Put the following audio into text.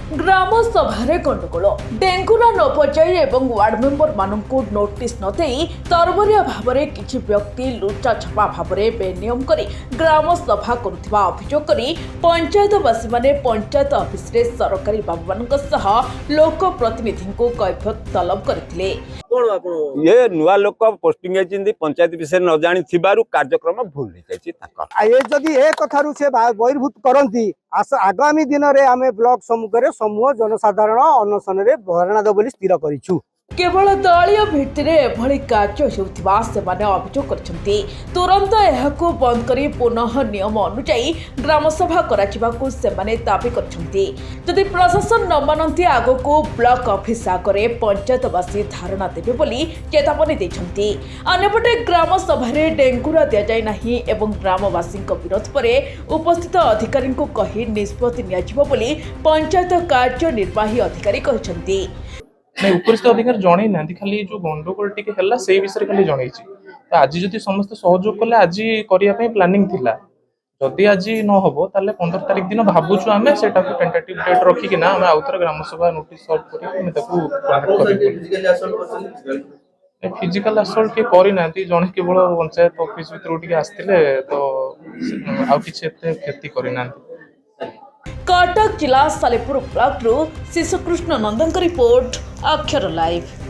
ଗ୍ରାମ ସଭାରେ ଗଣ୍ଡଗୋଳ। ଡେଙ୍ଗୁରା ନ ବଜାଇ ଏବଂ ୱାର୍ଡ ମେମ୍ବରମାନଙ୍କୁ ନୋଟିସ୍ ନ ଦେଇ ତରବରିଆ ଭାବରେ କିଛି ବ୍ୟକ୍ତି ଲୁଚାଛପା ଭାବରେ ବେନିୟମ କରି ଗ୍ରାମ ସଭା କରୁଥିବା ଅଭିଯୋଗ କରି ପଞ୍ଚାୟତବାସୀମାନେ ପଞ୍ଚାୟତ ଅଫିସରେ ସରକାରୀ ବାବୁମାନଙ୍କ ସହ ଲୋକ ପ୍ରତିନିଧିଙ୍କୁ କୈଫିୟତ ତଲବ କରିଥିଲେ। କଣ ଆପଣ? ଇଏ ନୂଆ ଲୋକ ପୋଷ୍ଟିଂ ହେଇଛନ୍ତି, ପଞ୍ଚାୟତ ବିଷୟରେ ନ ଜାଣିଥିବାରୁ କାର୍ଯ୍ୟକ୍ରମ ଭୁଲ ହେଇଯାଇଛି ତାଙ୍କର। ଆଉ ଏ ଯଦି ଏ କଥାରୁ ସେ ବହିର୍ଭୂତ କରନ୍ତି, ଆଗାମୀ ଦିନରେ ଆମେ ବ୍ଲକ ସମ୍ମୁଖରେ ସମୂହ ଜନସାଧାରଣ ଅନଶନରେ ଧରଣା ଦେବୁ ବୋଲି ସ୍ଥିର କରିଛୁ। କେବଳ ଦଳୀୟ ଭିତ୍ତିରେ ଏଭଳି କାର୍ଯ୍ୟ ହେଉଥିବା ସେମାନେ ଅଭିଯୋଗ କରିଛନ୍ତି। ତୁରନ୍ତ ଏହାକୁ ବନ୍ଦ କରି ପୁନଃ ନିୟମ ଅନୁଯାୟୀ ଗ୍ରାମସଭା କରାଯିବାକୁ ସେମାନେ ଦାବି କରିଛନ୍ତି। ଯଦି ପ୍ରଶାସନ ନ ମାନନ୍ତି, ଆଗକୁ ବ୍ଲକ ଅଫିସ ଆଗରେ ପଞ୍ଚାୟତବାସୀ ଧାରଣା ଦେବେ ବୋଲି ଚେତାବନୀ ଦେଇଛନ୍ତି। ଅନ୍ୟପଟେ ଗ୍ରାମସଭାରେ ଡେଙ୍ଗୁରା ଦିଆଯାଇ ନାହିଁ ଏବଂ ଗ୍ରାମବାସୀଙ୍କ ବିରୋଧ ପରେ ଉପସ୍ଥିତ ଅଧିକାରୀଙ୍କୁ କହି ନିଷ୍ପତ୍ତି ନିଆଯିବ ବୋଲି ପଞ୍ଚାୟତ କାର୍ଯ୍ୟନିର୍ବାହୀ ଅଧିକାରୀ କହିଛନ୍ତି। ନାଇଁ, ଉପରିସ୍ଥ ଅଧିକାରୀ ଜଣେଇ ନାହାନ୍ତି। ଖାଲି ଏଇ ଯୋଉ ଗଣ୍ଡଗୋଳ ଟିକେ ହେଲା, ସେଇ ବିଷୟରେ ଖାଲି ଜଣେଇଛି। ତ ଆଜି ଯଦି ସମସ୍ତେ ସହଯୋଗ କଲେ, ଆଜି କରିବା ପାଇଁ ପ୍ଲାନିଂ ଥିଲା। ଯଦି ଆଜି ନ ହବ, ତାହେଲେ 15 ତାରିଖ ଦିନ ଭାବୁଛୁ ଆମେ ସେଟାକୁ ଟେଣ୍ଟାଟିଭ ଡେଟ୍ ରଖିକିନା ଆମେ ଆଉଥରେ ଗ୍ରାମ ସଭା ନୋଟିସ୍ ସର୍ଭ କରିକି ଆମେ ତାକୁ ଆପଣ କରିବୁ। ସେଠି ଫିଜିକାଲି ଆସଲ୍ଟ କରିଛନ୍ତି? ଫିଜିକାଲ ଆସଲ୍ଟ କିଏ କରିନାହାନ୍ତି। ଜଣେ କେବଳ ପଞ୍ଚାୟତ ଅଫିସ ଭିତରକୁ ଟିକେ ଆସିଥିଲେ ତ ଆଉ କିଛି ଏତେ କ୍ଷତି କରିନାହାନ୍ତି। କଟକ ଜିଲ୍ଲା ସାଲେପୁର ବ୍ଲକରୁ ଶିଶୁକୃଷ୍ଣ ନନ୍ଦଙ୍କ ରିପୋର୍ଟ, ଅକ୍ଷର ଲାଇଭ୍।